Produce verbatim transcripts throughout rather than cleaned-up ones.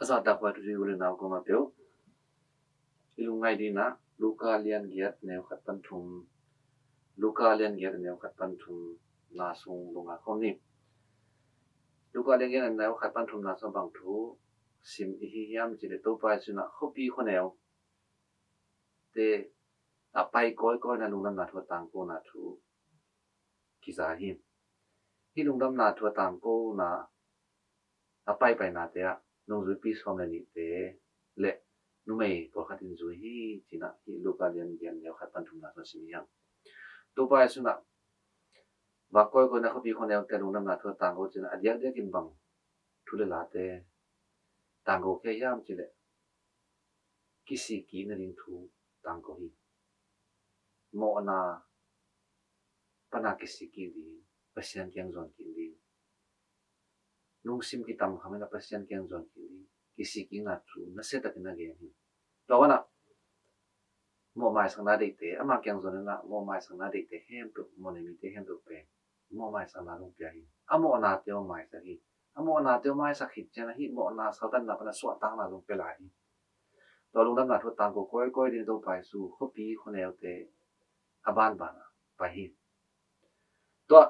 A zahtak huai thupi u le nau kong a peuh, i lungngaih dingin ah Luka lian giat neu khat pan thum, Luka lian giat neu khat pan thum na sung lungngai khawm ni. Luka lian giat neu khat pan thum na sung bang thu sim i hi hiam cih leh Topa Jesu in ah khuapi khuaneu te a pai kawikawi in ah lungdamna thu a tangkona thu kiza hi. Hih lungdamna thu a tangkona a paipaina te ah nungzuipi sawm le nih te le numei pawlkhat in zui hi ci-in ah hih Luka lian giat neu khat pan thum na sung sim hi hang. Topa Jesu in ah vak kawikawi in ah khuapi khuaneu te lungdamna thu a tangko ci-in ah a diakdiak in bang thu le late tangko khia hiam cih leh kisik kik nading thu tangko hi. Mawhna pan a kisik kik ding, Pasian kiang zuan kik ding, lungsim kitam kham in ah Pasian kiang zuan kik ding, kisik kikna thu nasia takin a gen hi. Tua banah mawh maisakna deihte, ama kiang zuan in ah mawh maisakna deihte khempeuh, mawhnei mite khempeuh pen mawh maisakna zong pia hi. A mawhnate aw maisak hi. A mawhnate aw maisak khit ciang ah hih mawhna saltanna pan a suahtakna zong pia lai hi. Tua lungdamna thu a tangko kawikawi ding Topa Jesu khuapi khuaneute a banban ah pai hi. Tua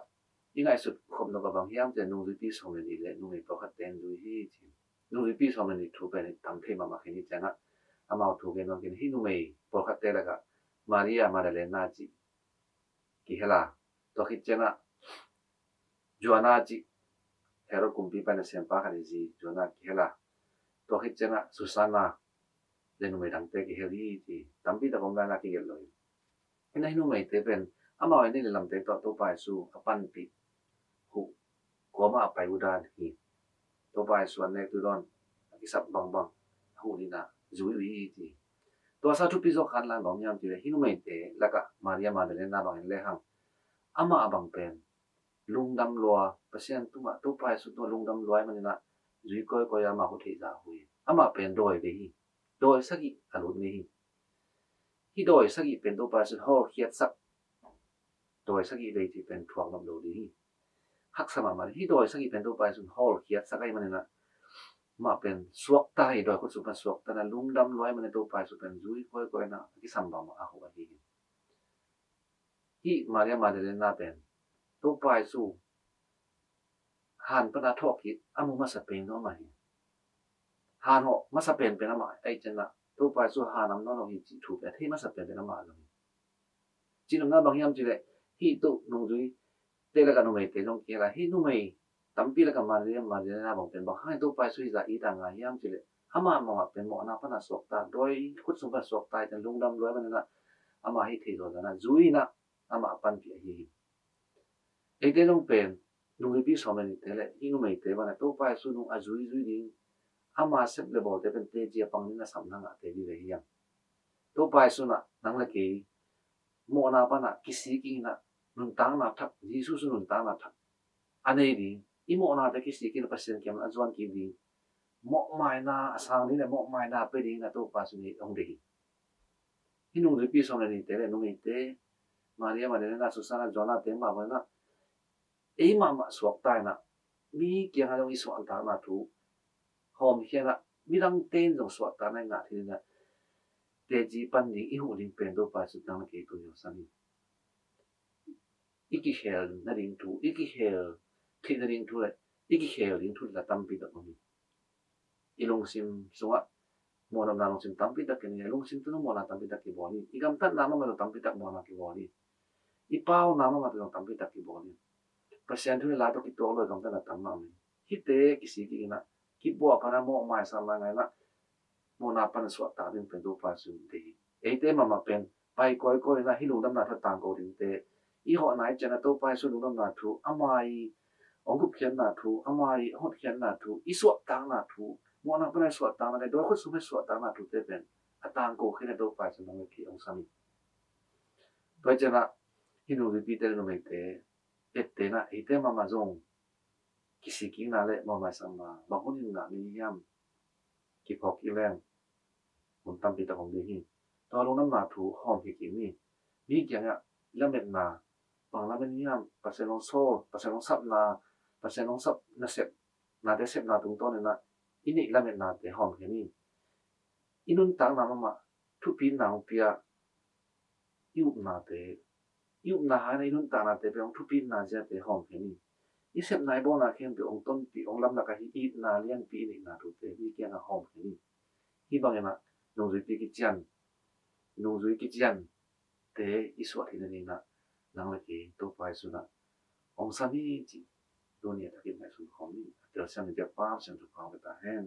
i ngaihsut khop nop a bang hiam cih leh nungzuipi sawm le nih le numei pawlkhatte in zui hi ci. Nungzuipi sawm le nih thu pen i tam thei mahmah khin hi ciang ah amau thu gen nuam khin. Hih numei pawlkhatte lakah Maria Magdalena cih kihel a, tua khit ciang ah Joanna cih Herod kumpipa in a siampa khat i zi Joanna kihel a, tua khit ciang ah Susanna le numei dangte kihel hi ci. Tampi tak om lai in ah kigelh lo hi. Hi in ah hih numeite pen amau i neih le lamte tawh Topa Jesu a panpih huh kuamah a pai uh dan hi. Topa Jesu an nek tu dawn a kisap bangbang a huh ding in ah zui uh hi ci. Tua sa thupi zaw khan lai bang hiam cih leh hih numeite lakah Maria Magdalena bang in lehang amah bang pen lungdam lua, Pasian tungah Topa Jesu tungah lungdam lua ahih manin ah zui kawikawi a amah huh theih zah uh hi. Amah pen dawi vei hi. Dawi sagih a lut ngei hi. Hih dawi sagih pen Topa Jesu in hawlkhiatsak, dawi sagih vei cih pen thuak nop lo ding hi. Haksa mahmah ding. Hih dawi sagih pen Topa Jesu in hawlkhiatsak ahih manin ah amah pen suakta hi, dawi khut sung pan suakta in ah lungdam lua ahih manin Topa Jesu pen zui kawikawi in ah a kisam bangbang a huh ahi hi. Hih Maria Magdalena pen Topa Jesu han pan a thawh khit a mu masa pen zong amah hi. Han hawh masa penpen amah ahih ciang ah Topa Jesu han a mu nawn lo hi cih thu pen a thei masa penpen amah zong hi. Cih nopna bang hiam cih leh hih tu nungzuite lakah numeite zong kihel a, hih numei tampi lakah Maria Magdalena bang pen bang hangin Topa Jesu hih zah it a ngai hiam cih leh amah mahmah pen mawhna pan a suakta, dawi khut sung pan a suakta ahih ciang lungdam lua ahih manin ah amah hih thei zawh dan ah zui in ah amah a panpih ahi hi. Eite zong pen nungzuipi sawm le nihte le hih numeite banah Topa Jesu nung a zuizui ding, ama sep le bawlte pen teci a pang ding a sapna ngahte vive hi hang. Topa Jesu in ah nang le kei mawhna pan a kisik in ah nuntakna thak, Jesu Jesu nuntakna thak a nei ding, i mawhnate kisik in ah Pasian kiang a zuan kik ding, mawhmaina a sang ding le mawhmaina a pia ding in ah Topa Jesu in hong deih hi. Hih nungzuipi sawm le nihte le numeite, Maria Magdalena, Susanna, Joanna te mah bang in ah ei mahmah suakta in ah mi kiangah zong i suahtakna thu hawmkhia in ah midangte in zong suahtakna i ngah theih ding in ah teci pan ding i huh ding pen Topa Jesu in nang le kei tuni hong sam hi. I kikhel nading thu, i kikhel theih nading thu le i kikhel ding thu le tampi tak om hi. I lungsim sungah mawhnopna lungsim tampi tak kini, i lungsim tawh mawhna tampi tak kibawl hi. I gamtatna mahmah tawh tampi tak mawhna kibawl hi. I pauna mahmah tawh tampi tak kibawl hi. Pasian thu le la tawh kituak lo i gamtatna tam mahmah hi. Hihte kisik in ah kibuak pan a mawhmaisakna ngah in ah mawhna pan a suahtak ding pen Topa Jesu in deih hi. Eite mahmah pen pai kawikawi in ah hih lungdamna thu a tangko dingte i hawhna i ciangin ah Topa Jesu lungdamna thu, ama i hong gupkhiatna thu, ama i hotkhiatna thu, i suahtakna thu, mawhna pan a suahtakna le dawi khut sung pan a suahtakna thute pen a tangko khin a Topa Jesu in nang le kei hong sam hi. Tua i ciangin ah hih nungzuipite le numeite, ette in ah eite mahmah zong kisik kikna le mawhmaisakna bang hun in ngah ding hiam? Kiphawk kik leng hun tampi tak om ding hi. Tua lungdamna thu hawmkhia kik ni. Mi kiangah lametna bang lamet hiam? Pasian hong sawl, Pasian hong sapna, Pasian hong sap nasep, nate sepna tungtawn in ah i neih lametnate hawm khe ni. I nuntakna mahmah thupitna hong pia i upnate, i upna hangin i nuntaknate pia hong thupitna ziate hawm khe ni. I sepna i bawlna khempeuh hong tonpih, hong lamlak ahi itna lianpi i neihna thute mi kiangah hawm khe ni. Hih bangin ah nungzuipi kician, nungzui kiciante i suah theihna dingin ah nang le kei Topa Jesu in ah hong sam hi cih tuni a thakin ngaihsun khawm ni. A telsiam ni, biakpa Pasian thupha hong pia ta hen.